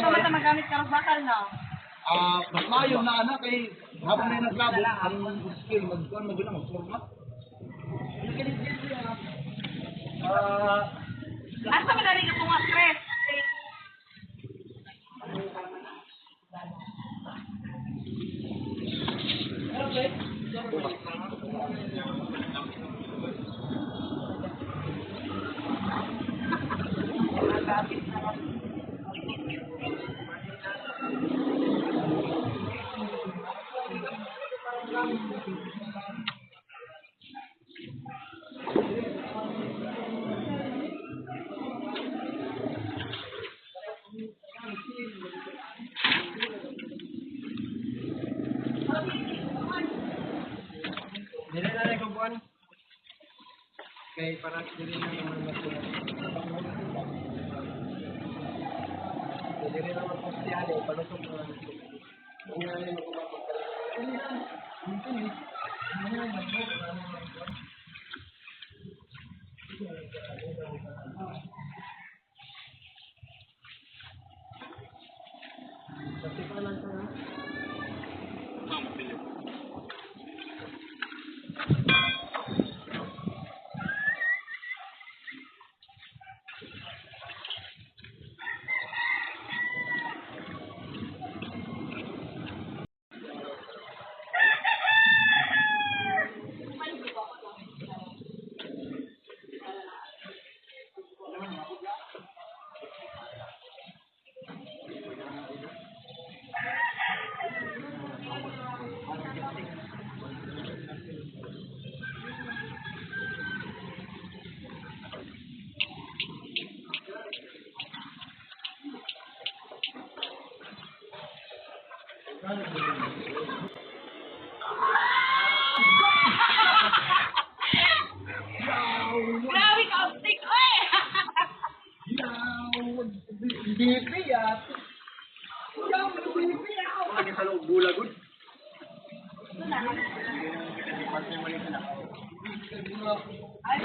Ikaw man ta magamit karong bakal, no? Ah, mas maayo na anak kay habang na naglabot ang skill magkuan mo na magforma. Ah, Asa man dali ka tunga, Chris? Dili na rin kung buwan. Kay para dili na naman mas. Dili na naman postihan eh. Palusog na lang. Kung nga rin ako mapagkaroon. Kasi pa lang ito, ha? Grabe ka, optik, oy! BP ah. Yaw, BP ah. Lagi sa loob bula gud. Ito na. Partner mo na. Ay,